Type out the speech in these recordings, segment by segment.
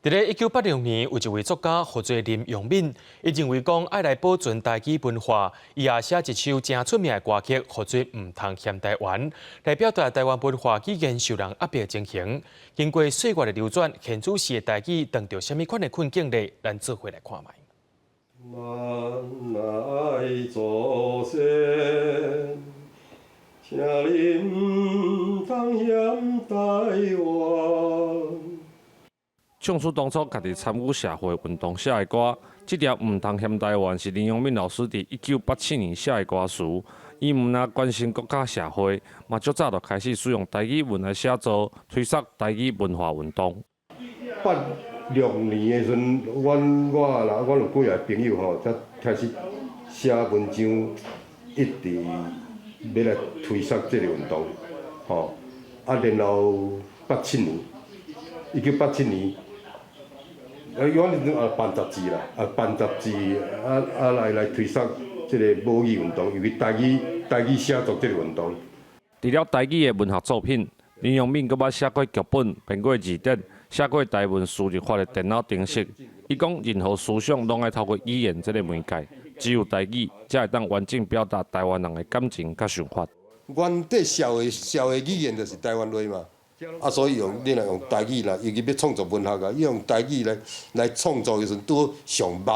佇咧1986年，有一位作家號做林陽敏，伊認為講愛來保存台語文化，伊也寫一首誠出名的歌曲，號做《毋通嫌台灣》，來表達台灣文化語言受人壓迫的情形。經過歲月的流轉，現此時的台語當著啥物款的困境咧？咱做伙來看覓。咱愛祖先，請你毋通嫌台灣。唱出當初家己參與社會運動寫的歌，這條《毋通嫌台灣》是林陽敏老師佇1987年寫的歌詞。伊毋但關心國家社會，嘛足早就開始使用台語文來寫作，推捒台語文化運動。 86年的時陣，阮我啦，阮有幾个朋友吼，才開始寫文章，一直欲來推捒這个運動，吼。啊，然後八七年，1987年。啊，阮迄陣也辦雜誌啦，啊辦雜誌，啊啊來來推捒這个母語運動，尤其台語台語寫作這个運動。除了台語的文學作品，林陽敏閣捌寫過劇本、編過字典、寫過台文輸入法的電腦程式。伊講，任何思想攏愛透過語言這个媒介，只有台語才會當完整表達台灣人的感情佮想法。原底社會社會語言就是台灣話嘛。啊，所以用你若用台語啦，尤其欲創作文學啊，伊用台語來來創作的時陣，拄好上肉，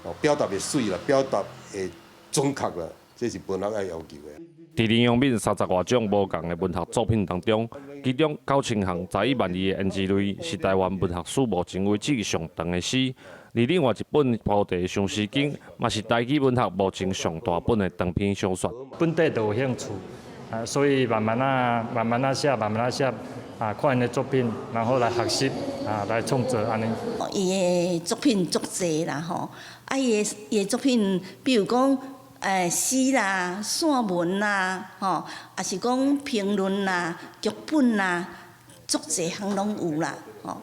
哦，表達會媠啦，表達會準確啦，這是文學愛要求的。佇林陽敏三十外種無仝的文學作品當中，其中9000項十一萬字的胭脂淚是台灣文學史目前為止上長的詩，而另外一本《菩提相思經》嘛是台語文學目前上大本的長篇小說。本底就有興趣，啊，所以慢慢仔、慢慢仔寫，慢慢仔寫。啊，看𪜶的作品，然後來學習，啊，來創作按呢。伊的作品足濟啦吼，啊，伊的伊的作品，比如講，詩啦、散文啦，吼，抑是講評論啦、劇本啦，足濟項攏有啦，吼。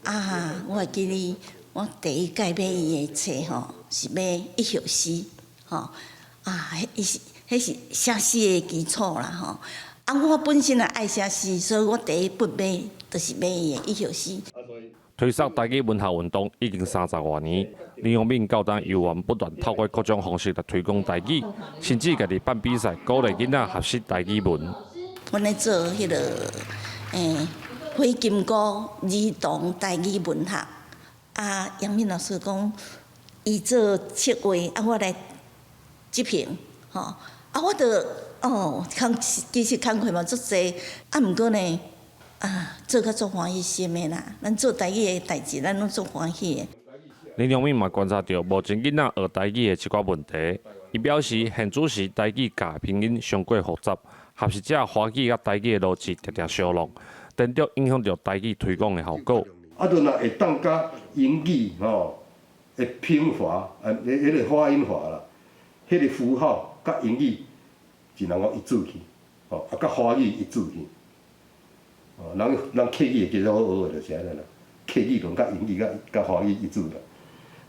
啊，我會記得我第一擺買伊的冊吼，是買《一首詩》吼，啊，彼是彼是寫詩的基礎啦吼。啊，我本身也愛寫詩，所以我第一本買就是買伊的《一首詩》。推捒台語文學運動已經三十外年，林陽敏到今猶原不斷透過各種方式來推廣台語，甚至家己辦比賽，鼓勵囡仔學習台語文。阮咧做彼个火金姑兒童台語文學，啊，陽敏老師講，伊做策劃，啊，我來執行，吼，啊，我就哦，工其實工課嘛足濟，啊，毋過呢，啊，做甲足歡喜心的啦。咱做台語的代誌，咱攏足歡喜的。林陽敏嘛觀察著目前囡仔學台語的一寡問題，伊表示現此時台語教拼音傷過複雜，學習者華語佮台語的邏輯常常相挵，顛倒影響著台語推廣的效果。啊，就若會當佮英語吼的拼法，啊，彼個發音法啦，彼個符號佮英語盡量講一致去，吼，啊，佮華語一致去。哦，人人客語會記得好學的就是按呢啦，客語攏佮英語佮佮華語一致啦。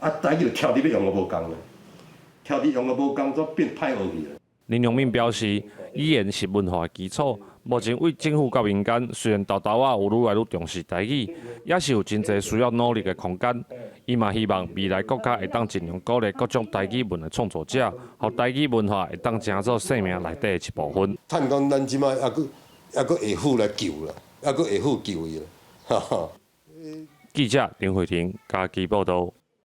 啊，台語就徛佇欲用都無仝啦，徛佇用都無仝，煞變歹學去啦。林陽敏表示，語言是文化的基礎。目前對政府佮民間，雖然沓沓仔有愈來愈重視台語，也是有真濟需要努力的空間。伊嘛希望未來國家會當盡量鼓勵各種台語文的創作者，予台語文化會當成做生命內底的一部分。嘆講咱這擺猶閣猶閣下苦來救啦，猶閣下苦救伊啦，哈哈。記者林慧婷家己報道。